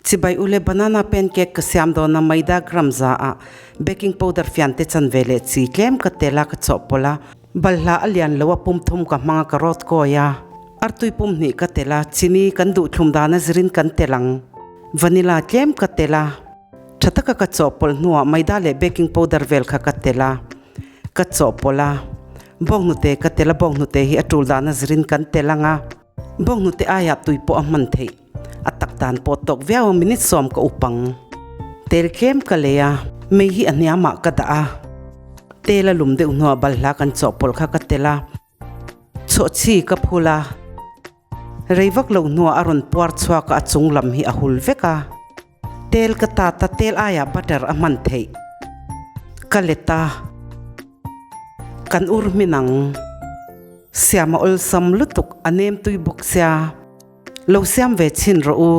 Chibai ule banana pancake ka siam dawn a maida gram za ah baking powder fian te chan ve leh chi tlem ka tel a ka chawhpawlh a, balhla a lian lo a pum thum ka hmang a ka rawt kawi a, artui pum hnih ka tel a, chini kan duh thlum dan a zirin kan tel ang, vanilla tlem ka tel a, tha taka ka chawhpawlh hnuah maida leh baking powder vel kha ka tel a, ka chawhpawlh a, bawnghnute ka tel a, bawnghnute hi a tul dan a zirin kan tel ang a. Bawnghnute aiah tui pawh a hman theih. A tak dan pawh tawk viau a minute sawm ka upang. Tel tlem ka lei a, mei hi a hniamah ka dah a. Tel a lum deuh hnuah balhla kan chawhpawlh kha ka tel a, chhawhchhi ka phul a. Rei vak lo hnuah a rawn puar chhuak a, a chung lam hi a hul vek a. Tel ka tat a, tel aiah butter a hman theih. Ka let a, kan ur hmin ang. Siam a awlsam lutuk, a nem tui bawk sia. Lo siam ve chhin rawh u.